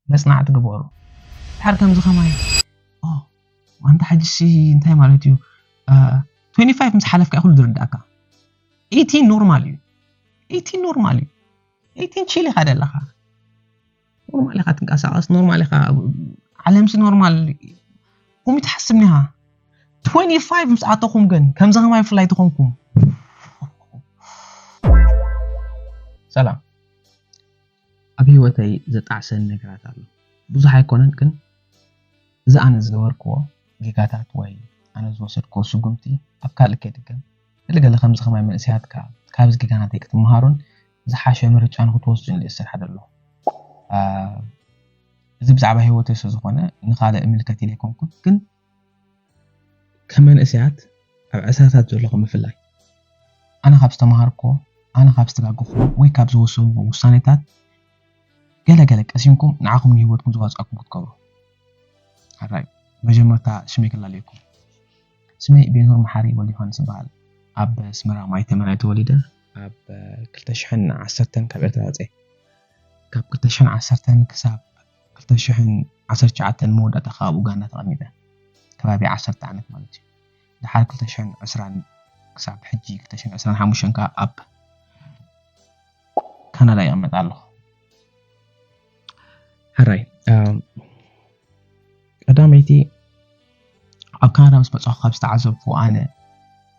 መጽናዕቲ ግበሩ። ድሓር ከምዚ ከማይ፣ ኦ፣ ኣንታ ሕጂ ሲ እንታይ ማለት እዩ? አ፣ ትዌንቲ ፋይቭ ምስ ሓለፍካ ኩሉ ዝርዳእካ። ኤይቲን ኖርማል እዩ። ኤይቲን ኖርማል እዩ። ኤይቲን ቺል ኢኻ ደለኻ። ኖርማል ኢኻ ትንቀሳቐስ፣ ኖርማል ኢኻ። ዓለምሲ ኖርማል። ከምኡ ትሓስብ ኒኻ። ትዌንቲ ፋይቭ ምስ ኣተኹም ግን ከምዚ ከማይ ብፍላይ ተኾንኩም። ሰላም። ኣብ ህይወተይ ዘጣዕሰን ነገራት ኣሎ። ብዙሕ ኣይኮነን፣ ግን እዚ ኣነ ዝገበርክዎ ጌጋታት ወይ ኣነ ዝወሰድክዎ ስጉምቲ ኣብ ካልእ ከይድገም። ገለገለ ከምዚ ከማይ መንእሰያት ከኣ ካብዚ ጌጋ ናተይ ክትመሃሩን ዝሓሸ ምርጫ ንክትወስዱን ኢለ ዝሰርሓ ዘለኹ። አ፣ እዚ ብዛዕባ ህይወተይ ስለ ዝኾነ ንኻልእ እምልከት ኢለ ኣይኮንኩን፣ ግን ከም መንእሰያት ኣብ ዕስራታት ዘለኹም ብፍላይ ኣነ ካብ ዝተምሃርኩዎ፣ ኣነ ካብ ዝተጋገኹዎ ወይ ካብ ዝወሰንኩዎ ውሳኔታት ገለ ገለ ቀሲምኩም ንዓኹም ንህይወትኩም ዘዋጽኣኩም ክትገብሩ። ሕራይ፣ መጀመርታ ሽመይ ክላለየኩም። ስመይ ቤኑር መሓሪ ወልደ ዮሃንስ ይበሃል። ኣብ ኣስመራ ማይ ተመን እየ ተወሊደ። ኣብ ክልተ ሽሕን ዓሰርተን ካብ ኤርትራ ወጸ። ካብ ክልተ ሽሕን ዓሰርተን ክሳብ ክልተ ሽሕን ዓሰርተ ትሽዓተን መወዳእታ ካብ ኡጋንዳ ተቐሚጠ። ከባቢ ዓሰርተ ዓመት ማለት እዩ። ድሓር ክልተ ሽሕን ዕስራን ክሳብ ሕጂ ክልተ ሽሕን ዕስራን ሓሙሽተን ከኣ ኣብ ካናዳ ይቕመጥ ኣለኹ። ሕራይ፣ ኣም፣ ቀዳመይቲ ኣብ ካናዳ ምስ መጻኹ ካብ ዝተዓዘብኩ ኣነ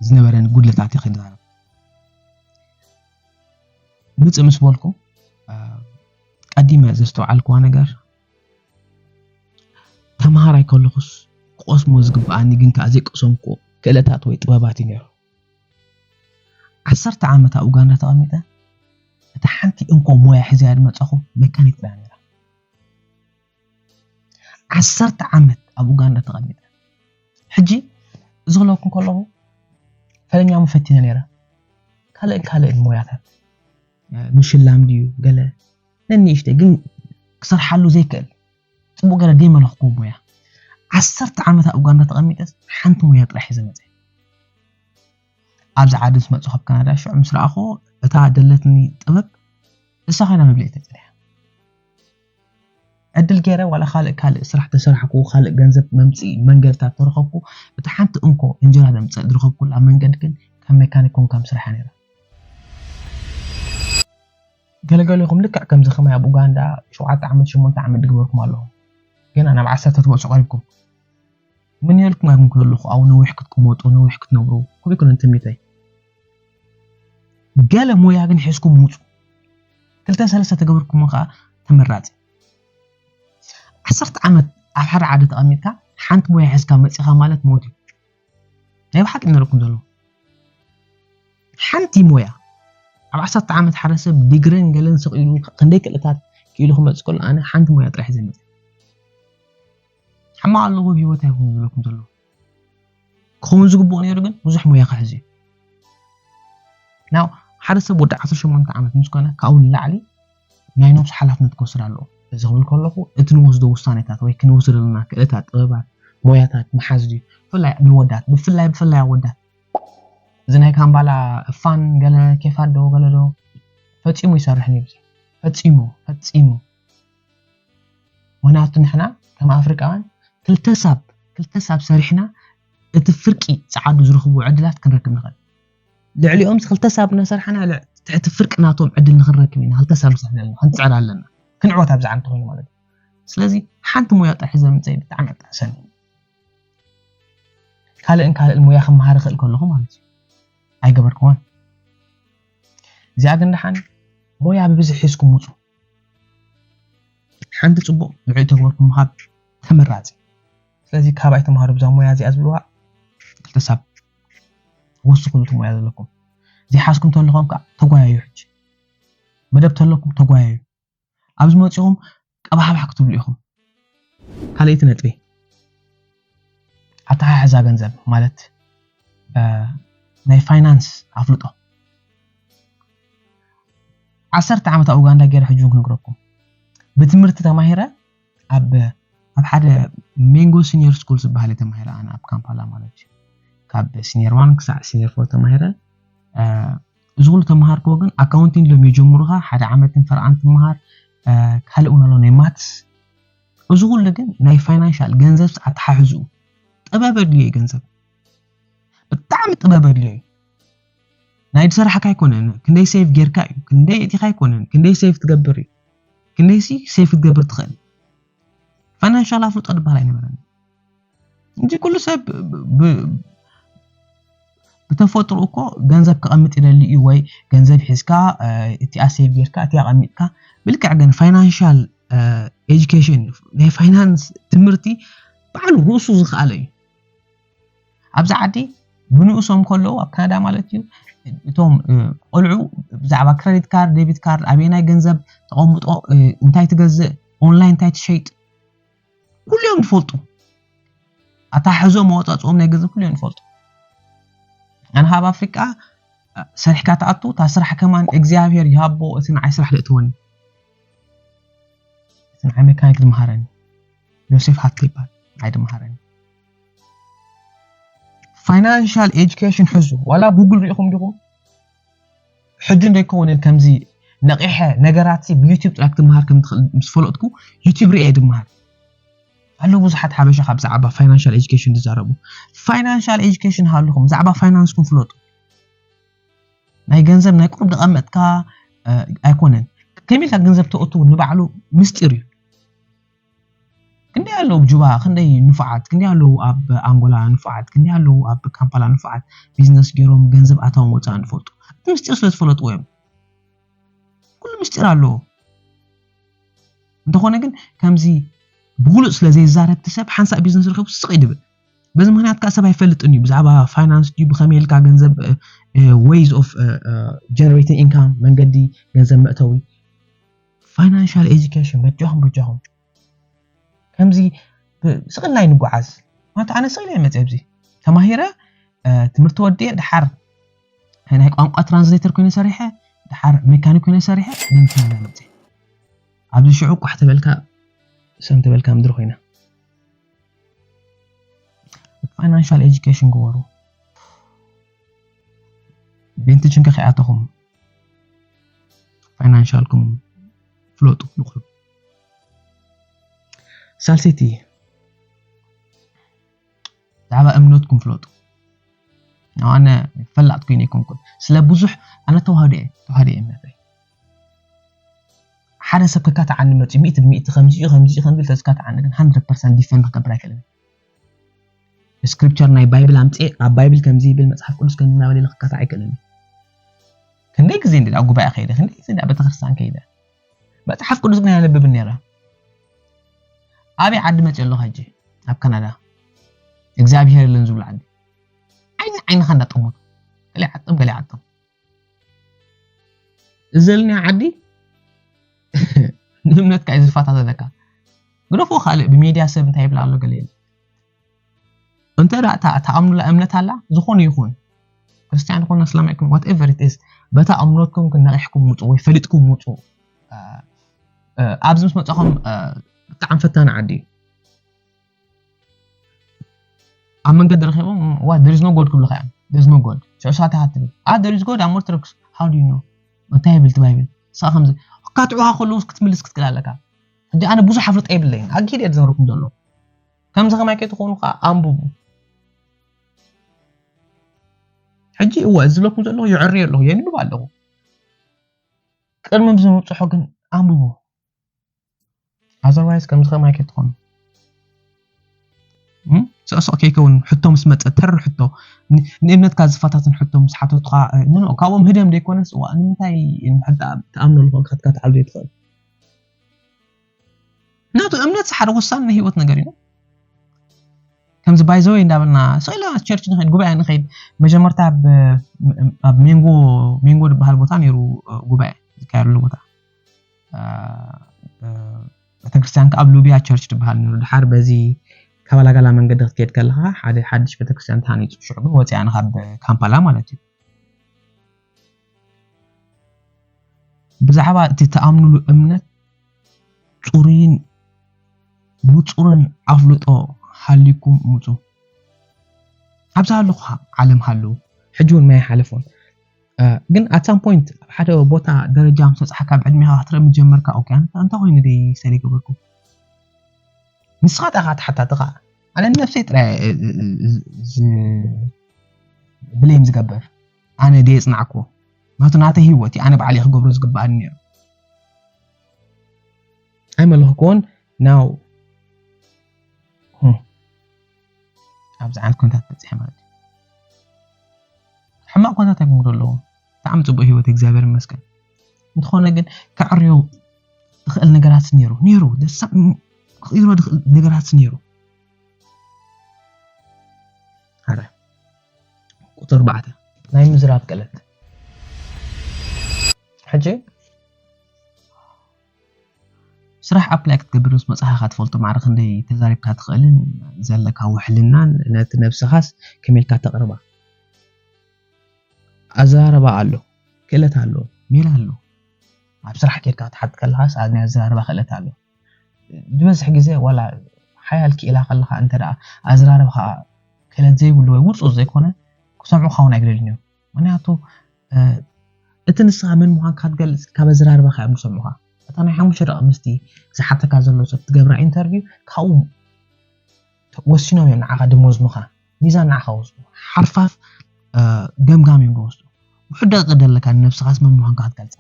ዝነበረን ጉድለታት እየ ክዛረብ። ምጽእ ምስ በልኩ፣ አ፣ ቀዲመ ዘስተውዓልክዋ ነገር፣ ተምሃራይ ከለኹስ ክቐስሞ ዝግብኣኒ ግን ከኣ ዘይቀሰምኩዎ ክእለታት ወይ ጥበባት እዩ ነይሩ። ዓሰርተ ዓመት ኣብ ኡጋንዳ ተቐሚጠ፣ እታ ሓንቲ እንኮ ሞያ ሒዘያ ዝመጻኹ መካኒክ ጥራይ ነይራ። ዓሰርተ ዓመት ኣብ ኡጋንዳ ተቐሚጠ። ሕጂ እዚ ክብለኩም ከለኹ ፈለኛ ፈቲነ ነይረ። ካልእን ካልእን ሞያታት፣ እ፣ ምሽላም ድዩ ገለ ነንእሽተይ ግን ክሰርሓሉ ዘይክእል ጽቡቕ ገለ ደይመለኽኩዎ ሞያ። ዓሰርተ ዓመት ኣብ ኡጋንዳ ተቐሚጠስ ሓንቲ ሞያ ጥራሕ ሒዘ መጸ። ኣብዚ ዓዲ ምስ መጹ ካብ ካናዳ ሽዑ ምስ ረኣኹ እታ ደለትኒ ጥበብ እሳ ኮይና መብልዒ ተጸኒሓ። ዕድል ገይረ ዋላ ካልእ ካልእ ስራሕ ተሰራሕኩ፣ ካልእ ገንዘብ መምጽኢ መንገድታት ተረኸብኩ። እታ ሓንቲ እንኮ እንጀራ ዘምጽእ ዝረኸብኩላ መንገዲ ግን ከም ሜካኒክ ኮንካ ምስራሓ ነይራ። ገለገለኹም ልክዕ ከምዚ ከማይ ኣብ ኡጋንዳ ሸውዓተ ዓመት፣ ሸሞንተ ዓመት ዝገበርኩም ኣለኹም። ገና ናብ ዓሰርተ ትበጽሑ ቀሪብኩም። ምን ኢልኩም ኣይኮንኩ ዘለኹ፣ ኣብኡ ነዊሕ ክትቅመጡ፣ ነዊሕ ክትነብሩ፣ ከምኡ ኣይኮነን ትምኒተይ። ገለ ሞያ ግን ሒዝኩም ምጹ። ክልተ ሰለስተ ተገበርኩሞ ከኣ ተመራጺ። ዓሰርተ ዓመት ኣብ ሓደ ዓዲ ተቐሚጥካ ሓንቲ ሞያ ሒዝካ መጺኻ ማለት ሞት እዩ። ናይ ብሓቂ ይነግረኩም ዘለኹ። ሓንቲ ሞያ ኣብ ዓሰርተ ዓመት ሓደ ሰብ ዲግርን ገለን ስቕ ኢሉ ክንደይ ክእለታት ክኢሉ ክመጽእ ከሎ ኣነ ሓንቲ ሞያ ጥራሕ ሒዘ መጺእ። ሕማቕ ኣለዎ ኣብ ህይወት ኣይኮን ዝብለኩም ዘለኹ። ክኸውን ዝግብኦ ነይሩ ግን ብዙሕ ሞያ ክሕዝ እዩ። ናው ሓደ ሰብ ወዲ ዓሰርተ ሸሞንተ ዓመት ምስ ኮነ ካብኡ ንላዕሊ ናይ ነብሱ ሓላፍነት ክወስድ ኣለዎ። እዚ ክብል ከለኹ እቲ ንወስዶ ውሳኔታት ወይ ክንወስዶ ዘለና ክእለታት፣ ጥበባት፣ ሞያታት ምሓዝ ድዩ? ብፍላይ ንወዳት፣ ብፍላይ ብፍላይ ኣወዳት። እዚ ናይ ካምባላ እፋን ገለ ኬፋት ዶ ገለ ዶ ፈጺሙ ይሰርሕን እዩ። ፈጺሙ፣ ፈጺሙ። ምኽንያቱ ንሕና ከም ኣፍሪቃውያን ክልተ ሳብ፣ ክልተ ሳብ ሰሪሕና እቲ ፍርቂ ጸዓዱ ዝረኽብዎ ዕድላት ክንረክብ ንኽእል። ልዕሊኦም ክልተ ሳብ እናሰርሓና ልዕ-፣ ትሕቲ ፍርቂ ናቶም ዕድል ንኽንረክብ ኢና ክልተ ሳብ ንሰርሕ ዘለና፣ ክንጽዕር ኣለና። ክንዕወት ኣብ ዝዓንተ ኮይኑ ማለት እዩ። ስለዚ ሓንቲ ሞያ ጥራሕ ሒዘ ምጸይ ብጣዕሚ ኣጣዕሰኒ። ካልእን ካልእን ሞያ ክመሃር እኽእል ከለኹ ማለት እዩ። ኣይገበርክዎን። እዚኣ ግን ደሓን ሞያ ብብዝሒ ሒዝኩም ውጹ። ሓንቲ ጽቡቕ ልዑል ተግበርኩም ምኻድ ተመራጺ። ስለዚ ካባይ ተምሃሩ ብዛ ሞያ እዚኣ ዝብልዋ ክልተ ሳብ ወስኹሉ እቲ ሞያ ዘለኩም። ዘይሓዝኩም ተለኹም ከኣ ተጓያዩ ሕጂ። መደብ ተለኩም ተጓያዩ። ኣብ ዝመጽኹም ቀባሕባሕ ክትብሉ ኢኹም። ካልኣይቲ ነጥቢ፣ ኣተሓሕዛ ገንዘብ ማለት፣ እ፣ ናይ ፋይናንስ ኣፍልጦ። ዓሰርተ ዓመት ኣብ ኡጋንዳ ገይረ ሕጂ እውን ክነግረኩም። ብትምህርቲ ተማሂረ ኣብ፣ ኣብ ሓደ ሜንጎ ሲኒየር ስኩል ዝበሃል እየ ተማሂረ ኣነ ኣብ ካምፓላ ማለት እዩ። ካብ ሲኒየር ዋን ክሳዕ ሲኒየር ፎር ተማሂረ። እ፣ እዚ ኩሉ ተማሃርክዎ ግን ኣካውንቲንግ ኢሎም ይጀምሩኻ፣ ሓደ ዓመትን ፈረቓን ትመሃር። እ፣ ካልእ እውን ኣሎ ናይ ማትስ፣ እዚ ኩሉ ግን ናይ ፋይናንሻል ገንዘብ ኣተሓሕዝኡ ጥበብ ኣድልዮ እዩ። ገንዘብ ብጣዕሚ ጥበብ ኣድልዮ እዩ። ናይ ዝሰራሕካ ኣይኮነን፣ ክንደይ ሴቭ ጌርካ እዩ፣ ክንደይ እቲኻ ኣይኮነን፣ ክንደይ ሴቭ ትገብር እዩ፣ ክንደይ ሲ ሴቭ ክትገብር ትኽእል። ፋይናንሻል ኣፍልጦ ዝበሃል ኣይነበረን። እንጂ ኩሉ ሰብ ብ- ብ- ብተፈጥሮ እኮ ገንዘብ ክቐምጥ ይደሊ እዩ፣ ወይ ገንዘብ ሒዝካ እቲኣ ሴቭ ጌርካ እቲኣ ቀሚጥካ። ብልክዕ ግን ፋይናንሻል ኤጁኬሽን፣ ናይ ፋይናንስ ትምህርቲ ባዕሉ ርእሱ ዝኸኣለ እዩ። ኣብዚ ዓዲ ብንኡሶም ከለዉ፣ ኣብ ካናዳ ማለት እዩ፣ እቶም ቆልዑ ብዛዕባ ክረዲት ካርድ፣ ዴቢት ካርድ፣ ኣበየናይ ገንዘብ ተቐምጦ፣ እንታይ ትገዝእ፣ ኦንላይን እንታይ ትሸይጥ፣ ኩሉ እዮም ዝፈልጡ። ኣታሕዞ መወፃፅኦም ናይ ገንዘብ ኩሉ እዮም ዝፈልጡ። ኣነ ካብ ኣፍሪቃ ሰሪሕካ ትኣቱ፣ እታ ስራሕ ከማን እግዚኣብሔር ይሃቦ፣ እቲ ንዓይ ስራሕ ደእትወኒ። እቲ ንዓይ ሜካኒክ ድመሃረኒ ዮሴፍ ሃብተ ይባል፣ ንዓይ ድመሃረኒ። ፋይናንሻል ኤጁኬሽን ሕዙ። ዋላ ጉግል ሪኢኹም ዲኹም? ሕጂ እንደይከውን ኢል ከምዚ ነቂሐ ነገራት ብዩቲብ ጥራይ ክትመሃር ከም ትኽእል ምስ ፈለጥኩ፣ ዩቲብ ሪኤ ድመሃር ኣለዉ። ብዙሓት ሓበሻ ካብ ብዛዕባ ፋይናንሻል ኤጁኬሽን ዝዛረቡ። ፋይናንሻል ኤጁኬሽን ሃልኹም፣ ብዛዕባ ፋይናንስኩም ፍለጡ። ናይ ገንዘብ ናይ ቁሩብ ደቐመጥካ ኣይኮነን። ከመይ ኢልካ ገንዘብ ተእቱ ንባዕሉ ምስጢር እዩ። ክንደይ ኣለዉ ኣብ ጁባ፣ ክንደይ ንፉዓት፣ ክንደይ ኣለዉ ኣብ ኣንጎላ ንፉዓት፣ ክንደይ ኣለዉ ኣብ ካምፓላ ንፉዓት፣ ቢዝነስ ገይሮም ገንዘብ ኣታዎም ወፃእን ዝፈልጡ። እቲ ምስጢር ስለ ዝፈለጥዎ እዮም። ኩሉ ምስጢር ኣለዎ። እንተኾነ ግን ከምዚ ብግሉጽ ስለ ዘይዛረብ እቲ ሰብ ሓንሳእ ቢዝነስ ረኺቡ ስቕ እዩ ድብል። በዚ ምኽንያት ከዓ ሰብ ኣይፈልጥን እዩ ብዛዕባ ፋይናንስ ድዩ፣ ብኸመይ ኢልካ ገንዘብ፣ ways of generating income፣ መንገዲ ገንዘብ መእተዊ። ፋይናንሻል ኤጁኬሽን በጃኹም በጃኹም ከምዚ ስቕ ኢልና ኣይንጓዓዝ። ማለት ኣነ ስቕ ኢለ እየ መፅየ ኣብዚ ተማሂረ፣ ትምህርቲ ወዲየ፣ ድሓር ናይ ቋንቋ ትራንስሌተር ኮይነ ሰሪሐ፣ ድሓር ሜካኒክ ኮይነ ሰሪሐ፣ ደንኪ ኮይነ መፅየ። ኣብዚ ሽዑ ቋሕ ተበልካ ሰም ተበልካ ምድሪ ኮይና። ፋይናንሻል ኤጁኬሽን ግበሩ። ቤንትችን ከኸኣተኹም ፋይናንሻልኩም ፍለጡ ንቑሑ። ሳልሰይቲ፣ ብዛዕባ እምነትኩም ፍለጡ። ኣነ ፈላጥ ኮይነ ኣይኮንኩን። ስለ ብዙሕ ኣነ ተዋህዶ እየ፣ ተዋህዶ እየ እምነተይ። ሓደ ሰብ ከካትዓኒ መፂኡ ሚእቲ ብሚእቲ ከምዚ እዩ፣ ከምዚ እዩ፣ ከምዚ ኢሉ ተዝካትዓኒ ግን ሃንድረድ ፐርሰንት ዲፈንድ ክገብር ኣይክእልን። ስክሪፕቸር ናይ ባይብል ኣምፅኤ፣ ኣብ ባይብል ከምዚ ይብል፣ መፅሓፍ ቅዱስ ከምዚ እናበለ ኢለ ክካታዕ ኣይክእልን። ክንደይ ግዜ እንዲ ኣብ ጉባኤ ከይደ፣ ክንደይ ግዜ እንዲ ኣብ ቤተክርስትያን ከይደ። መፅሓፍ ቅዱስ ግን ኣየንብብን ነይረ። ኣበይ ዓዲ መፅእ ኣለኹ ሕጂ? ኣብ ካናዳ። እግዚኣብሔር የለን ዝብሉ ዓዲ። ዓይኒ ዓይንኻ እንዳጠመቱ። ገለ ይዓጥም፣ ገለ ይዓጥም። እዚ ዘልናዮ ዓዲ ንእምነትካ እዩ ዝፈታተነካ። ግደፎ ካልእ ብሜድያ ሰብ እንታይ ይብል ኣሎ ገለ የለ። እንተ ደኣ እታ እትኣምኑላ እምነት ኣላ፣ ዝኾነ ይኹን፣ ክርስትያን ይኹን፣ እስላማይ ይኹን፣ whatever it is፣ በታ እምነትኩም ግን ነቒሕኩም ውጹ ወይ ፈሊጥኩም ውጹ። እ፣ እ፣ ኣብዚ ምስ መጻኹም፣ እ፣ ብጣዕሚ ፈታኒ ዓዲ እዩ። ኣብ መንገዲ ረኺቦም፣ "What? There is no God" ክብሉኻ እዮም። "There is no God." ሽዑ ስኻ እንታይ ትብል? "Ah, there is God, I'm Orthodox." "How do you know?" እንታይ ይብል እቲ ባይብል? ስኻ ከምዚ፣ ካትዑኻ ከለዉ ክትምልስ ክትክእል ኣለካ። ሕጂ ኣነ ብዙሕ ኣፍልጦ የብለይን። ኣኪድ እየ ዝነግረኩም ዘሎ። ከምዚ ከማይ ከይትኾኑ ከዓ ኣንብቡ። ሕጂ እወ፣ እዚ ዝብለኩም ዘለኹ የዕርዮ ኣለኹ፣ የንብብ ኣለኹ። ቅድሚ እዚ ምብጽሖ ግን ኣንብቡ። ኣዘርዋይስ ከምዚ ከማይ ከይትኾኑ። እም? ስቕስቕ ከይከውን፣ ሕቶ ምስ መጸ፣ ተር ሕቶ፣ ን-፣ ንእምነትካ ዝፈታተን ሕቶ ምስ ሓተቱኻ፣ እ፣ ኖ፣ ኖ፣ ካብኦም ህደም ዘይኮነስ፣ እዋ፣ ንምንታይ ንሕልጣ ትኣምኖ ኣለኹ ኢልካ ክትካትዓሉ ዘይትኽእል? ምክንያቱ እምነት ሓደ ወሳኒ ናይ ህይወት ነገር እዩ። ከምዚ ባይ ዘ ወይ እንዳበልና ስቕ ኢልና ቸርች ንኸይድ፣ ጉባኤ ንኸይድ። መጀመርታ ኣብ፣ ኣብ ሜንጎ፣ ሜንጎ ዝበሃል ቦታ ነይሩ፣ እ፣ ጉባኤ ዝካየደሉ ቦታ። እ፣ እ፣ ቤተክርስትያን ከኣ ኣብ ሉብያ ቸርች ትበሃል ነይሩ። ድሓር በዚ ካባላጋላ መንገዲ ክትከይድ ከለኻ ሓደ ሓድሽ ቤተክርስትያን ተሃኒጹ። ሽዑ ግን ወጺኣ ኢና ካብ ካምፓላ ማለት እዩ። ብዛዕባ እቲ ትኣምኑሉ እምነት ጽሩይን ንጹርን ኣፍልጦ ሃልዩኩም ምጹ። ኣብዛ ዘለኹ ዓለም ሃልዉ። ሕጂ እውን ማይ ሓለፎን። እ፣ ግን at some point ኣብ ሓደ ቦታ ደረጃ ምስ በጻሕካ፣ ኣብ ዕድሜኻ ክትርኢ ምስ ጀመርካ፣ ኦኬ፣ ኣንታ፣ እንታይ ኮይኑ ደይ ሰለ ገበርኩ? ንስኻ ጣኻ ተሓታቲ ኸዓ ኣነ ንነብሰይ ጥራይ ብሌም ዝገብር ኣነ ድየ የጽናዕኩዎ። ምክንያቱ ናተይ ህይወት እዩ፣ ኣነ ባዕለይ ክገብሮ ዝግብኣኒ ነይሩ። ኣይመለኽኩዎን። ናው ኣብዚ ዓይነት ኩነታት በፂሐ ማለት እዩ። ሕማቕ ኩነታት ኣይኮንኩ ዘለኹ። ብጣዕሚ ፅቡቅ ህይወት እግዚኣብሔር ይመስገን። እንተኾነ ግን ከዕርዮ ዝኽእል ነገራት ነይሩ ነይሩ ክቕይሮ ዝኽእል ነገራት ነይሩ። ሓደ ቁፅሪ ኣርባዕተ ናይ ምዝራብ ክእለት። ሕጂ ስራሕ ኣፕላይ ክትገብር ምስ መጻኻ ትፈልጦ ማዕረ ክንደይ ተዛሪብካ ትኽእልን ዘለካ ውሕልናን ነቲ ነብስኻስ ከመይ ኢልካ ተቕርባ። ኣዘራርባ ኣሎ፣ ክእለት ኣሎ፣ ሜላ ኣሎ። ኣብ ስራሕ ኬድካ ክትሓት ከለኻስ ኣብ ናይ ኣዘራርባ ክእለት ኣሎ። ዝበዝሕ ግዜ ዋላ ሓያል ክኢላ ከለኻ እንተ ደኣ ኣዘራርባኻ ክእለት ዘይብሉ ወይ ውጹእ ዘይኮነ ክሰምዑኻ እውን ኣይግደልን እዮም። ምክንያቱ እቲ ንስኻ መን ምዃንካ ክትገልጽ ካብ ኣዘራርባኻ እዮም ዝሰምዑኻ። እታ ናይ ሓሙሽተ ደቂ ኣንስትዮ ዝሓተካ ዘሎ ሰብ ትገብራ ኢንተርቪው ካብኡ ወሲኖም እዮም ንዓኻ ደሞዝኑኻ። ሚዛን ንዓኻ ወስዱ። ሓርፋፍ ገምጋም እዮም ዝወስዱ። ውሑድ ደቂቕ ዘለካ ንነብስኻስ መን ምዃንካ ክትገልጻ።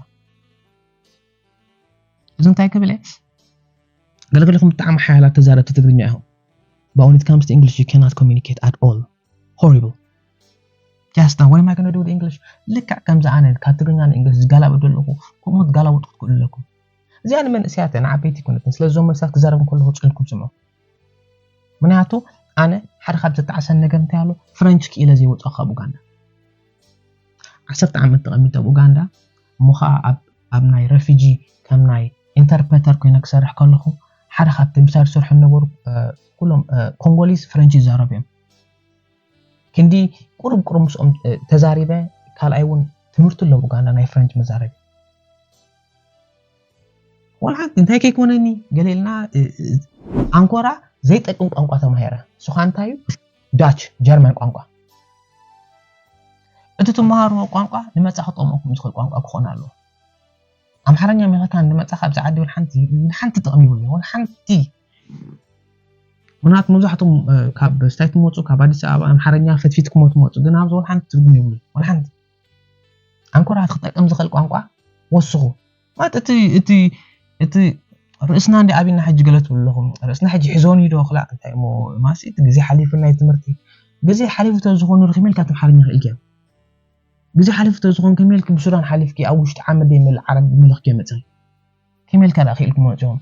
እዚ እንታይ ክብል እየ? ገለገለኹም ብጣዕሚ ሓያላት ተዛረብቲ ትግርኛ ኢኹም። But when it comes to English, you cannot communicate at all. Horrible. Just what am I gonna do with English? ልክዕ ከምዚ ኣነ ካብ ትግርኛ ንእንግሊሽ ዝጋላበጥ ዘለኹ ከምኡ ትጋላበጡ ክትክእሉ ኣለኩም። እዚኣ ንመንእሰያት ንዓበይቲ ኣይኮነትን። ስለዚ እዞም መልስታት ክዛረቡ ከለኹ ፅን ኢልኩም ስምዑ። ምክንያቱ ኣነ ሓደ ካብ ዘተዓሰን ነገር እንታይ ኣሎ? ፍረንች ክኢለ ዘይወፅኦ ካብ ኡጋንዳ። ዓሰርተ ዓመት ተቐሚጠ ኣብ ኡጋንዳ እሞ ኸዓ ኣብ ኣብ ናይ ረፊጂ ከም ናይ ኢንተርፕረተር ኮይነ ክሰርሕ ከለኹ ሓደ ካብቲ ምሳይ ዝሰርሑ ዝነበሩ ኩሎም ኮንጎሊዝ ፍረንች ይዛረቡ እዮም። ክንዲ ቁሩብ ቁሩብ ምስኦም ተዛሪበ ካልኣይ እውን ትምህርቲ ኣሎ ብኡጋንዳ ናይ ፍረንች መዛረቢ። ዋላ ሓንቲ እንታይ ከይኮነኒ ገለ ኢልና ኣንኮራ ዘይጠቅም ቋንቋ ተማሂረ። ንሱ ከዓ እንታይ እዩ? ዳች ጀርመን ቋንቋ። እቲ ትመሃርዎ ቋንቋ ንመጻ ክጠቕመኩም ዝኽእል ቋንቋ ክኾን ኣለዎ። ኣምሓርኛ መኺርካ ንመጻ ካብዚ ዓዲ ወላ ሓንቲ ወላ ሓንቲ ጥቕሚ የብሉን ወላ ሓንቲ። ምክንያቱ መብዛሕትኦም ካብ ስታይ ትመፁ ካብ ኣዲስ ኣበባ ኣምሓርኛ ፈትፊትኩም ትመፁ ግን ኣብዚ ወላ ሓንቲ ትርጉም የብሉን ወላ ሓንቲ። ኣንኮራ ክጠቅም ዝኽእል ቋንቋ ወስኹ። ማለት እቲ እቲ እቲ ርእስና እንዲ ኣቢና ሕጂ ገለ ትብሉ ኣለኹም። ርእስና ሕጂ ሒዞን እዩ ዶ ክላ እንታይ እሞ ማሲ እቲ ግዜ ሓሊፉ ናይ ትምህርቲ ግዜ ሓሊፉ ተዝኾኑ ርኺም ኢልካ ትምሓርኛ ክኢልኪ ግዜ ሓሊፉ ተዝኾን ከመይ ኢልኪ ብሱዳን ሓሊፍኪ ኣብ ውሽጢ ዓመት ደይ ምል ዓረብ ምልኽኪ መፅኺ ከመይ ኢልካ ደኣ ክኢልኩም መፅኹም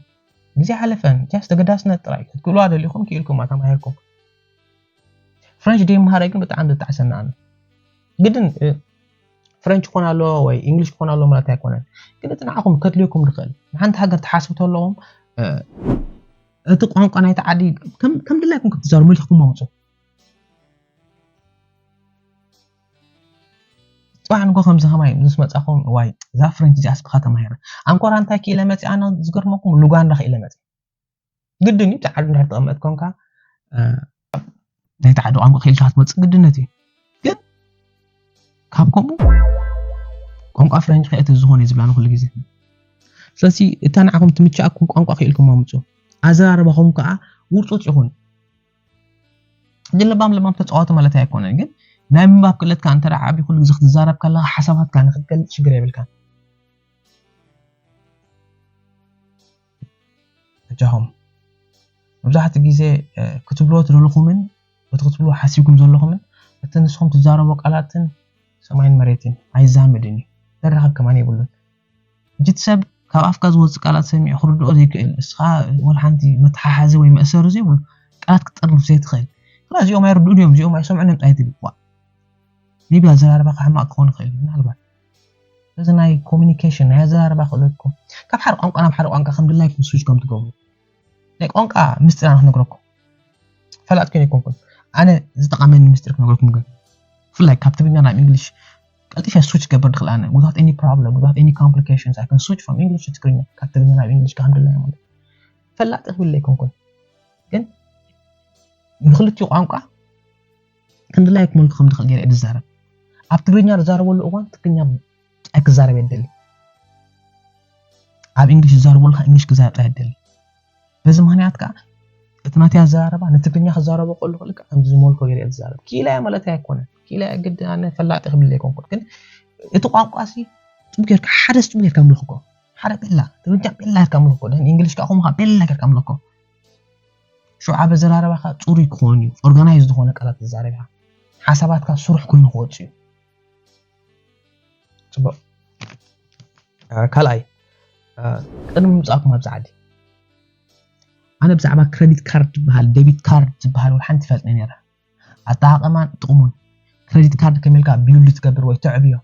ግዜ ሓለፈን ጃስ ተገዳስነት ጥራይ ክትክእልዋ ደሊኹም ክኢልኩም ተማሂርኩም ፍሬንች ደይ ምሃረይ ግን ብጣዕሚ ዘጣዕሰና ኣሎ ግድን ፍሬንች ክኾን ኣለዎ ወይ ኢንግሊሽ ክኾን ኣለዎ ማለት ኣይኮነን ግን እቲ ንዓኹም ከድልየኩም ዝኽእል ንሓንቲ ሃገር ትሓስቡ ተለኹም እቲ ቋንቋ ናይቲ ዓዲ ከም ድላይኩም ክትዛሩ መሊኽኩም ኣምፁ ፅባሕ ንጎ ከምዚ ከማይ ምስ መፃኹም ዋይ እዛ ፍሬንች እዚኣ ስብኻ ተማሂረ ኣንኮራ እንታይ ክኢለ መፂ ኣነ ዝገርመኩም ሉጋንዳ ክኢለ መፂ ግድን እዩ ዓዲ እንድሕር ተቐመጥ ኮንካ ናይቲ ዓዲ ቋንቋ ክኢልካ ክትመፅእ ግድነት እዩ ግን ካብ ከምኡ ቋንቋ ፍሬንች ከእቲ ዝኾነ እዩ ዝብላኒ ኩሉ ግዜ ስለዚ እታ ንዓኹም ትምችኣኩም ቋንቋ ክኢልኩም ኣምፁ ኣዘራርባኹም ከዓ ውርጡጥ ይኹን ሕጂ ለባም ለባም ተፃወቱ ማለት ኣይኮነን ግን ናይ ምንባብ ክእለትካ እንተ ዓቢ ኩሉ ግዜ ክትዛረብ ከለካ ሓሳባትካ ንክትገልፅ ሽግር የብልካ በጃኹም መብዛሕትኡ ግዜ ክትብልዎ ትደለኹምን እቲ ክትብልዎ ሓሲብኩም ዘለኹምን እቲ ንስኹም ትዛረቦ ቃላትን ሰማይን መሬትን ኣይዛመድን እዩ ዘራኸብ ከማን የብሉን ሕጂ እቲ ሰብ ካብ ኣፍካ ዝወፅእ ቃላት ሰሚዑ ክርድኦ ዘይክእል እስኻ ወላ ሓንቲ መተሓሓዚ ወይ መእሰሪ ዘይብሉ ቃላት ክትጠርንፍ ዘይትኽእል እዚኦም ኣይርድኡን እዮም እዚኦም ኣይሰምዑን እዮም ኣይትብል maybe ኣዘራርባኻ ሕማቕ ክኾን ይኽእል እዩ ምናልባት እዚ ናይ ኮሚኒኬሽን ናይ ኣዘራርባ ክእለትኩም ካብ ሓደ ቋንቋ ናብ ሓደ ቋንቋ ከም ድላይኩም ስዊች ከም ትገብሩ ናይ ቋንቋ ምስጢር ኣነ ክነግረኩም ፈላጥ ከን ይኮንኩን ኣነ ዝጠቐመኒ ምስጢር ክነግረኩም ግን ብፍላይ ካብ ትግርኛ ናብ እንግሊሽ ቀልጢፈ ስዊች ክገብር ድኽእል ኣነ without any problem without any complications I can switch from English to ትግርኛ ካብ ትግርኛ ናብ እንግሊሽ ከም ድላየ ማለት ፈላጥ ክብል ኣይኮንኩን ግን ብክልቲኡ ቋንቋ ክንድላይ ክመልኩ ከም ዝኽእል ገይረ እየ ዝዛረብ ኣብ ትግርኛ ዝዛረበሉ እዋን ትግርኛ ጥራይ ክዛረብ እየ ዝደሊ ኣብ እንግሊሽ ዝዛረበሉ ከዓ እንግሊሽ ክዛረብ ጥራይ እየ ዝደሊ በዚ ምክንያት ከዓ እቲ ናተይ ኣዘራርባ ንትግርኛ ክዛረቦ ከለኹ ልክዕ ከምዚ ዝመልኮ ገይረ እየ ዝዛረብ። ክኢላ እየ ማለት ኣይኮነን። ክኢላ እየ ግዲ ኣነ ፈላጢ ክብል ኣይኮንኩን። ግን እቲ ቋንቋ ሲ ጽቡቅ ጌርካ፣ ሓደ ጽቡቅ ጌርካ ምልኽኮ። ሓደ ቤላ፣ ትግርኛ ቤላ ጌርካ ምልኽኮ። ደን እንግሊሽ ከኣ ከምኡ ከኣ ቤላ ጌርካ ምልኽኮ። ሽዑ ኣብ ኣዘራርባኻ ጽሩይ ክኾን እዩ። ኦርጋናይዝ ዝኾነ ቃላት ትዛረብ ኢኻ። ሓሳባትካ ስሩሕ ኮይኑ ክወጽእ እዩ። ጽቡቕ። እ፣ ካልኣይ፣ እ፣ ቅድሚ ምምጻእኩም ኣብዚ ዓዲ፣ ኣነ ብዛዕባ ክረዲት ካርድ ዝበሃል፣ ዴቢት ካርድ ዝበሃል ወላ ሓንቲ ይፈልጥ ነይረ። ኣጠቓቕማን ጥቕሙን፣ ክረዲት ካርድ ከመይ ኢልካ ቢውልድ ትገብር ወይ ተዕብዮ፣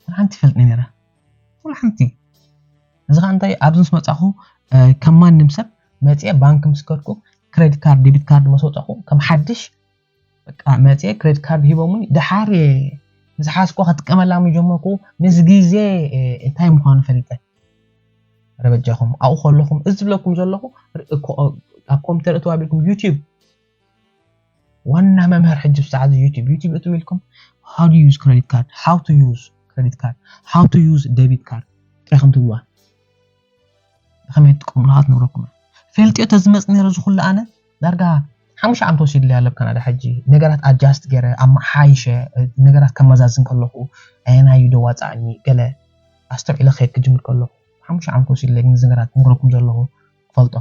ወላ ሓንቲ ይፈልጥ ነይረ። ወላ ሓንቲ። እዚ ኸኣ እንታይ፣ ኣብዚ ምስ መጻኹ፣ እ፣ ከም ማንም ሰብ መጽየ ባንክ ምስ ከድኩ፣ ክረዲት ካርድ፣ ዴቢት ካርድ ምስ ወጻኹ፣ ከም ሓድሽ በቃ መጽየ ክረዲት ካርድ ሂቦሙኒ፣ ደሓር እየ ምስ ሓዝኩ ክጥቀመላ ምጀመርኩ፣ ምስ ግዜ፣ እ፣ እንታይ ምዃኑ ፈሊጠ። ኧረ በጃኹም፣ ኣብኡ ከለኹም፣ እዚ ዝብለኩም ዘለኹ፣ ር-፣ ኮ-፣ ኣብ ኮምፒውተር እትው ኣቢልኩም ዩቲዩብ፣ ዋና መምህር ሕጂ ብሰዓት እዚ ዩቲዩብ፣ ዩቲዩብ እትው ኢልኩም፣ how to use credit card፣ how to use credit card፣ how to use debit card ጥራይ ከም ትብልዋ። ብኸመይ ትጥቀምሉ ክትነግረኩም እያ። ፈልጥዮ ተዝመጽእ ነይረ እዚ ኩሉ ኣነ ዳርጋ ሓሙሽተ ዓመት ወሲድለይ ኣሎ ኣብ ካናዳ። ሕጂ ነገራት ኣጃስት ገይረ ኣመሓይሸ፣ ነገራት ከመዛዝን ከለኹ ኣየናይ እዩ ደዋጻእኒ ገለ ኣስተውዒለ ክኸይድ ክጅምር ከለኹ ሓሙሽተ ዓመት ወሲድለይ። ግን እዚ ነገራት ንግረኩም ዘለኹ ክፈልጦ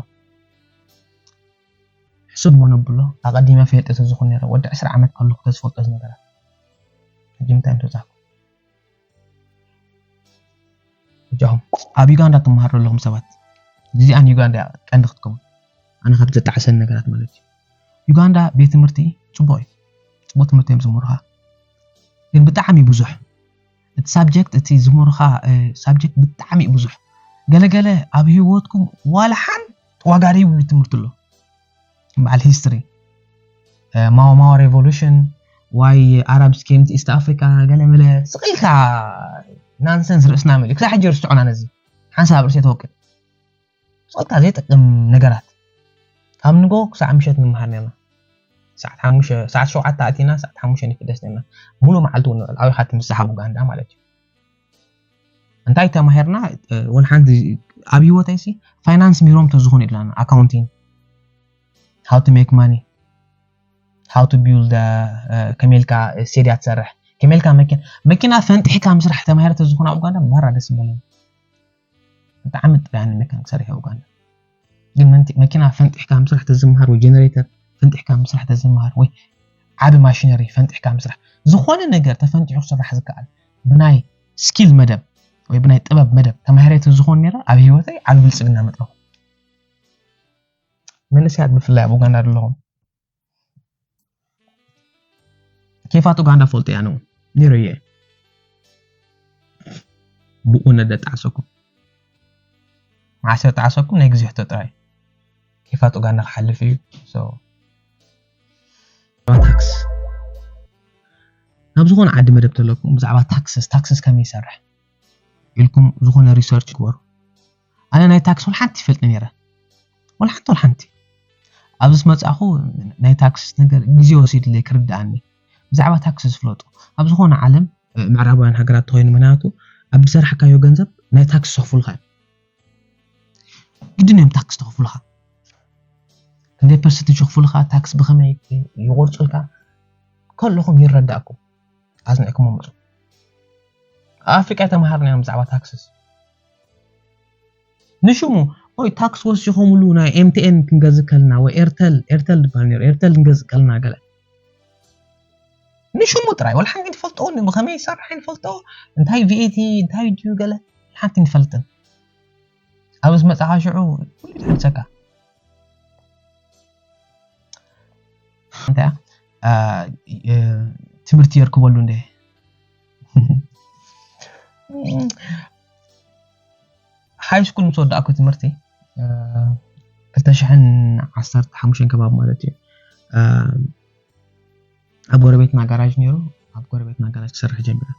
ሕሱብ እሞ ነብሎ። ኣቐዲመ ፈልጥዮ ተዝኾን ነይረ ወዲ ዕስራ ዓመት ከለኹ ተዝፈልጦ እዚ ነገራት ሕጂ ምንታይ ምተጻእኩ። እጃኹም ኣብ ዩጋንዳ ትመሃሩ ዘለኹም ሰባት፣ እዚኣ ንዩጋንዳ እያ ቀንዲ ክትከውን። ኣነ ካብ ዘጣዕሰኒ ነገራት ማለት እዩ። ዩጋንዳ ቤት ትምህርቲ ጽቡቕ እዩ። ጽቡቕ ትምህርቲ እዮም ዝምህሩኻ። ግን ብጣዕሚ ብዙሕ። እቲ ሳብጀክት፣ እቲ ዝምህሩኻ፣ እ፣ ሳብጀክት ብጣዕሚ እዩ ብዙሕ። ገለገለ ኣብ ህይወትኩም ዋላ ሓንቲ ዋጋ ዘይብሉ ትምህርቲ ኣሎ። በዓል ሂስትሪ፣ እ፣ ማዎ ማዎ ሬቮሉሽን፣ ዋይ ኣራብስ ኬም ቱ ኢስት ኣፍሪካ፣ ገለ መለ ስቕ ኢልካ ናንሰንስ ርእስና መሊኡ። ክሳብ ሕጂ ርስዑና ነዚ። ሓንሳብ ኣብ ርእሰይ ተወቅጥ። ስቕ ኢልካ ዘይጠቅም ነገራት። ካብ ንጎ ክሳዕ ምሸት ንምሃር ነርና። ሰዓት ሓሙሽተ፣ ሰዓት ሸውዓተ ኣቲና፣ ሰዓት ሓሙሽተ ንፍደስ ነርና። ሙሉእ መዓልቲ እውን ንውዕል። ኣብይ ኻቲ ምስ ዝሓብ ኡጋንዳ ማለት እዩ። እንታይ ተማሂርና? እ፣ ወላ ሓንቲ ኣብ ህይወተይ ሲ ፋይናንስ ምህሮም ተዝኾኑ ኢልና፣ ኣካውንቲንግ፣ how to make money፣ how to build፣ እ፣ ከመይ ኢልካ ስቴድያ ትሰርሕ፣ ከመይ ኢልካ መኪና፣ መኪና ፈንጢሕካ ምስራሕ ተማሂረ ተዝኾነ ኣብ ኡጋንዳ ባራ ደስ ምበለኒ። ብጣዕሚ ጥራይ ኣነ መካኒክ ሰሪሐ ኡጋንዳ። ግን መንቲ-፣ መኪና ፈንጢሕካ ምስራሕ ተዝምሃር ወይ ጀነሬተር ፈንጢሕካ ምስራሕ ተዝምሃር ወይ ዓቢ ማሽነሪ ፈንጢሕካ ምስራሕ፣ ዝኾነ ነገር ተፈንጢሑ ክስራሕ ዝከኣል ብናይ ስኪል መደብ ወይ ብናይ ጥበብ መደብ ተማሂረ ተዝኾን ነይረ፣ ኣብ ህይወተይ ዓቢ ብልጽግና መጥረኹ። መንእሰያት ብፍላይ ኣብ ኡጋንዳ ዘለኹም፣ ኬፋት ኡጋንዳ ፈልጦ እያ፣ ኣነ እውን ነይረ እየ። ብእውነት ደጣዕሰኩም፣ መዓስ ደጣዕሰኩም፣ ናይ ግዜ ሕቶ ጥራይ። ኬፋት ኡጋንዳ ክሓልፍ እዩ። So፣ ብዛዕባ ታክስ፣ ናብ ዝኾነ ዓዲ መደብ ተለኩም፣ ብዛዕባ ታክስስ፣ ታክስስ ከመይ ይሰርሕ ኢልኩም ዝኾነ ሪሰርች ግበሩ። ኣነ ናይ ታክስ ወላ ሓንቲ ይፈልጥ ነይረ። ወላ ሓንቲ፣ ወላ ሓንቲ። ኣብዚ ምስ መጻእኹ ናይ ታክስ ነገር ግዜ ወሲድለይ ክርድኣኒ። ብዛዕባ ታክስ ዝፍለጡ ኣብ ዝኾነ ዓለም፣ እ፣ ምዕራባውያን ሃገራት ተኾይኑ፣ ምኽንያቱ ኣብ ዝሰራሕካዮ ገንዘብ ናይ ታክስ ይኸፍሉኻ እዮም። ግድን እዮም ታክስ ተኸፍሉኻ። ክንደይ ፐርሰንት ይኸፍሉኻ፣ ታክስ ብኸመይ ይቆርጹልካ ከለኹም ይረዳእኩም። ኣጽኒዕኩም ምጹ። ኣብ ኣፍሪቃ ተማሃርና እዮም ብዛዕባ ታክስስ። ንሽሙ፣ ኦይ፣ ታክስ ወሲኾምሉ ናይ ኤምቲኤን ክንገዝእ ከልና ወይ ኤርተል፣ ኤርተል ዝበሃል ነይሩ፣ ኤርተል ክንገዝእ ከልና ገለ። ንሽሙ ጥራይ፣ ወላ ሓንቲ ንፈልጦ፣ ብኸመይ ይሰርሕ ንፈልጦ፣ እንታይ ቪኤቲ፣ እንታይ ድዩ ገለ፣ ሓንቲ ንፈልጥን። ኣብ ምስ መጻኻ ሽዑ፣ ኩሉ ይትሕልሰካ። እንታይ፣ እ፣ እ፣ ትምህርቲ የርክበሉ እንደ። ሃይ ስኩል ምስ ወዳእኩ ትምህርቲ፣ እ፣ ክልተ ሽሕን ዓሰርተ ሓሙሽተን ከባቢ ማለት እዩ። እ፣ ኣብ ጎረቤትና ጋራጅ ነይሩ፣ ኣብ ጎረቤትና ጋራጅ ክሰርሕ ጀሚረ።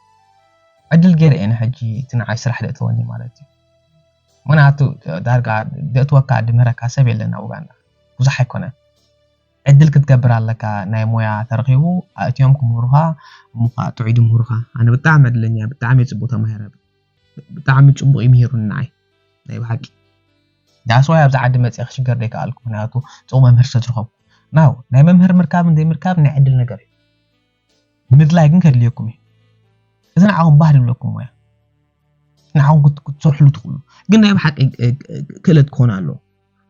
ዕድል ገይረ እየ ንሕጂ እቲ ንዓይ ስራሕ ደእተወኒ ማለት እዩ። ምኽንያቱ ዳርጋ ደእትወካ ድምህረካ ሰብ የለን ኣብ ኡጋንዳ። ብዙሕ ኣይኮነን። ዕድል ክትገብር ኣለካ። ናይ ሞያ ተረኺቡ፣ ኣእትዮም ክምህሩኻ፣ እሞ ኸዓ ጥዑይ ድምህሩኻ። ኣነ ብጣዕሚ ዕድለኛ፣ ብጣዕሚ እየ ጽቡቕ ተማሂረ። ብጣዕሚ ጽቡቕ እዩ ምሂሩኒ ንዓይ፣ ናይ ብሓቂ። That's why ኣብዚ ዓዲ መፅእ ክሽገር ዘይከኣልኩ፣ ምክንያቱ ፅቡቅ መምህር ስለ ዝረኸብኩ። Now ናይ መምህር ምርካብን ዘይምርካብ ናይ ዕድል ነገር እዩ። ምድላይ ግን ከድልየኩም እዩ። እዚ ንዓኹም ባህ ድብለኩም ሞያ፣ ንዓኹም ክትሰርሕሉ ትኽእሉ። ግን ናይ ብሓቂ ክእለት ክኾን ኣለዎ።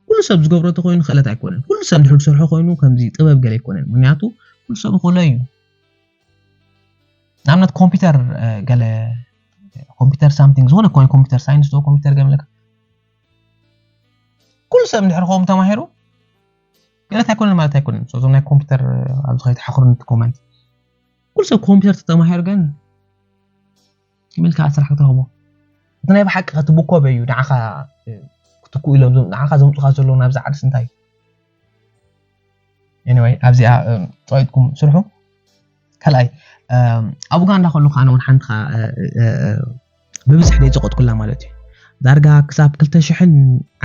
ኩሉ ሰብ ዝገብሮ ተኮይኑ ክእለት ኣይኮነን። ኩሉ ሰብ ድሕር ዝሰርሖ ኮይኑ ከምዚ ጥበብ ገለ ኣይኮነን። ምክንያቱ ኩሉ ሰብ ይኽእሎ እዩ። ንኣብነት ኮምፒውተር ገለ ኮምፒውተር ሳምቲንግ ዝኾነ ኮምፒውተር ሳይንስ ዶ ኮምፒውተር ገምለካ ኩሉ ሰብ እንድሕር ኸም ተማሂሩ ገለት ኣይኮነን ማለት ኣይኮነን። እዞም ናይ ኮምፒውተር ኣብዚ ከይትሓኽሩ ንቲ ኮመንት ኩሉ ሰብ ኮምፒውተር ተተማሂሩ ግን ይመልካ ስራሕ ክትረኽቦ እቲ ናይ ብሓቂ ክትብኮበ እዩ። ንዓኻ ክትኩ ኢሎም ንዓኻ ዘምፁኻ ዘለዉ ናብዚ ዓድስ እንታይ እዩ? Anyway ኣብዚኣ ፀቂጥኩም ስርሑ። ካልኣይ ኣብ ኡጋንዳ ከለኹ ኣነ እውን ሓንቲ ብብዝሕ ደይ ፀቆጥኩላ ማለት እዩ። ዳርጋ ክሳብ ክልተ ሽሕን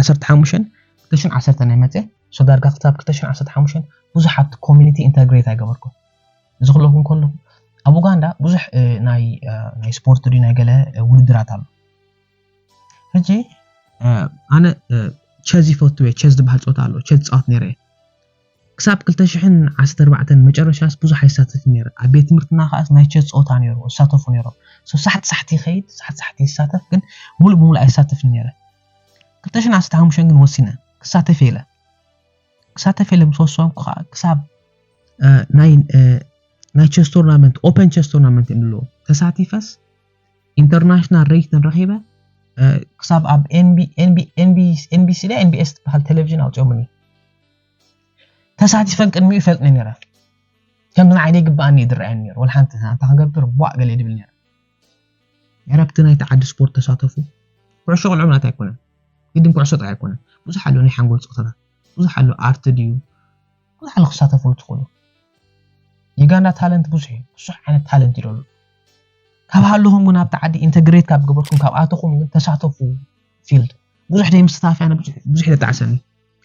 ዓሰርተ ሓሙሽተን ክልተ ሽሕን ዓሰርተ ናይ መፅእ ሶ ዳርጋ ክሳብ ክልተ ሽሕን ዓሰርተ ሓሙሽተን ብዙሕ ኣብቲ ኮሚኒቲ ኢንተግሬት ኣይገበርኩ። እዚ ክለኹም ከለኹ ኣብ ኡጋንዳ ብዙሕ ናይ ናይ ስፖርት ድዩ ናይ ገለ ውድድራት ኣሎ። ሕጂ ኣነ ቸዝ ይፈቱ እየ። ቸዝ ዝበሃል ፀወታ ኣሎ። ቸዝ ፃወት ነይረ እየ ክሳብ ክልተ ሽሕን ዓሰርተ ኣርባዕተን መጨረሻስ ብዙሕ ኣይሳተፍን ነይረ። ኣብ ቤት ትምህርትና ከዓስ ናይ ቸዝ ፀወታ ነይሩ፣ እሳተፉ ነይሮም። ሶ ሳሕቲ ሳሕቲ ይኸይድ፣ ሳሕቲ ሳሕቲ ይሳተፍ፣ ግን ሙሉእ ብሙሉእ ኣይሳተፍን ነይረ። ክልተ ሽሕን ዓሰርተ ሓሙሽተን ግን ወሲነ ክሳተፍ ኢለ። ክሳተፍ ኢለ ምስ ወሰንኩ ከዓ ክሳብ ናይ ቸስ ቶርናመንት ኦፐን ቸስ ቶርናመንት እዮም ኣለዎ ተሳቲፈስ ኢንተርናሽናል ሬይትን ረኺበ ክሳብ ኣብ ኤንቢሲ ዳ ኤንቢኤስ ትበሃል ቴሌቪዥን ኣውፅኦምኒ። ተሳቲፈን ቅድሚኡ ይፈልጥኒ ነረ። ከምዚ ንዓይ ዘይግበኣኒ እዩ ዝረኣየኒ ነሩ። ወላ ሓንቲ ኣንታ ክገብር ቧእ ገለ ድብል ነረ። ዕረፍቲ ናይቲ ዓዲ ስፖርት ተሳተፉ። ኩዕሾ ቆልዑ ማለት ኣይኮነን። ግድን ኩዕሾ ጥራይ ኣይኮነን። ብዙሕ ኣሎ ናይ ሓንጎል ፀወታታት። ብዙሕ ኣሎ ኣርት ድዩ። ብዙሕ ኣሎ ክሳተፉሉ ትኽእሉ። ዩጋንዳ ታለንት ብዙሕ እዩ። ብዙሕ ዓይነት ታለንት ይደሉ። ካብ ሃለኹም ግን ኣብቲ ዓዲ ኢንተግሬት ካብ ገበርኩም ካብ ኣተኹም ግን ተሳተፉ ፊልድ። ብዙሕ ደይ ምስታፍ ያነ ብዙሕ ደጣዕሰኒ።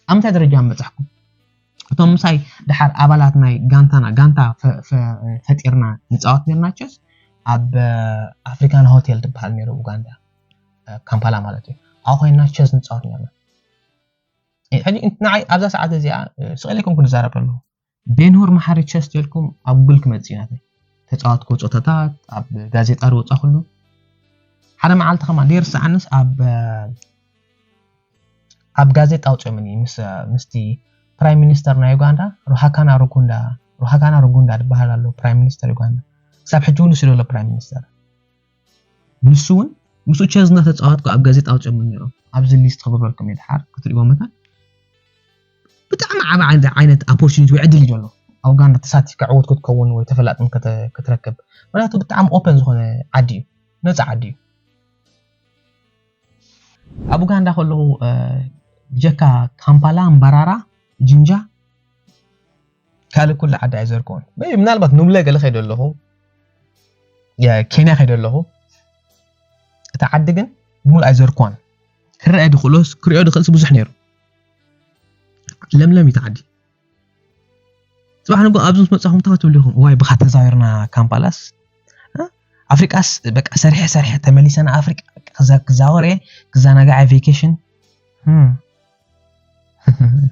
ኣብ ምንታይ ደረጃ መጻሕኩም? እቶም ምሳይ ደሓር ኣባላት ናይ ጋንታና ጋንታ ፈጢርና ንጻወት ነርና ቸስ ኣብ ኣፍሪካን ሆቴል ትበሃል ነይሩ ኡጋንዳ ካምፓላ ማለት እዩ። ኣብ ኮይና ቸስ ንጻወት ነርና። ሕጂ ንዓይ ኣብዛ ሰዓት እዚኣ ስቕ ኢለኩም ክንዛረብ ኣለኹ። ቤንሁር መሓሪ ቸስ ተልኩም ኣብ ጉግል ክመጽእ እዩ ናተይ። ተጻወትኩ ጾታታት ኣብ ጋዜጣ ዝወጻ ኩሉ ሓደ መዓልቲ ከማ ደይርስዓንስ ኣብ ኣብ ጋዜጣ ኣውፅኦምኒ ምስ ምስቲ ፕራይም ሚኒስተር ናይ ኡጋንዳ ሩሃካና ሩጉንዳ ሩሃካና ሩጉንዳ ዝበሃል ኣሎ ፕራይም ሚኒስተር ኡጋንዳ ክሳብ ሕጂ እውን ንሱ ዘሎ ፕራይም ሚኒስተር ንሱ እውን ምስኡ ቸዝ እናተፃወትኩ ኣብ ጋዜጣ ኣውፅኦምኒ ነይሮም ኣብዚ ሊስት ክብረልኩም እዩ ድሓር ክትሪእዎ መታን ብጣዕሚ ዓብ ዓይነት ኣፖርቹኒቲ ወይ ዕድል እዩ ዘሎ ኣብ ኡጋንዳ ተሳቲፍካ ዕውት ክትከውን ወይ ተፈላጥን ክትረክብ ምክንያቱ ብጣዕሚ ኦፐን ዝኾነ ዓዲ እዩ ነፃ ዓዲ እዩ ኣብ ኡጋንዳ ከለኹ ብጀካ ካምፓላ፣ ምባራራ፣ ጅንጃ ካልእ ኩሉ ዓዲ ኣይዘርክዎን። ምናልባት ኑብለ ገለ ከይደ ኣለኹ፣ ኬንያ ከይደ ኣለኹ፣ እታ ዓዲ ግን ሙሉ ኣይዘርክዋን። ክረአ ድኽእሎስ ክሪኦ ድኽእልስ ብዙሕ ነይሩ። ለምለም እዩ እታ ዓዲ። ጽባሕ ንግሆ ኣብዚ ምስ መጻኹም እንታይ ክትብሉ ኢኹም? እዋይ ብኻ ተዛዊርና ካምፓላስ ኣፍሪቃስ በቃ ሰሪሐ ሰሪሐ ተመሊሰ ንኣፍሪቃ ክዛወር እየ ክዘናጋዕ እየ ቬኬሽን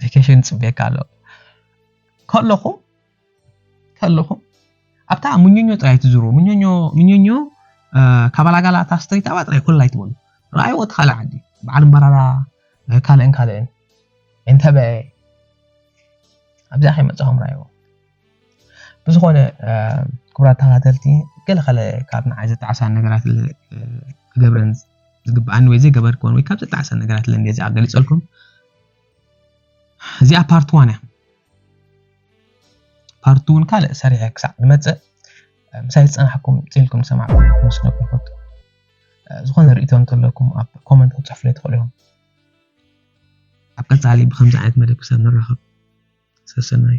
ቬኬሽን ጽብየካ ኣሎ ከለኹም ከለኹም ኣብታ ሙኞኞ ጥራይ ትዝሩ ሙኞኞ ሙኞኞ ካባላጋላ እታ ስትሪት ኣብኣ ጥራይ ኮላ ኣይትበሉ ረኣይዎ እቲ ካልእ ዓዲ በዓል እምበራራ ካልእን ካልእን እንተበ ኣብዚኣ ከይመጻኹም ራእይዎ ብዝኾነ ክቡራት ተኸታተልቲ ገለ ከለ ካብ ንዓይ ዘጣዕሳ ነገራት ክገብረን ዝግብኣኒ ወይ ዘይገበርክዎን ወይ ካብ ዘጣዕሳ ነገራት ለንደ እዚኣ ገሊፀልኩም እዚኣ ፓርት ዋን እያ ፓርት ውን ካልእ ሰሪሐ ክሳዕ ንመፅእ ምሳይ ዝፀናሕኩም ፅኢልኩም ዝሰማዕኩም መስለኩም ይፈቱ ዝኾነ ርእቶ እንተለኩም ኣብ ኮመንት ክትፅሕፍለይ ትኽእሉ ኢኹም ኣብ ቀፃሊ ብከምዚ ዓይነት መደብ ክሳብ ንራኸብ ሰሰናዩ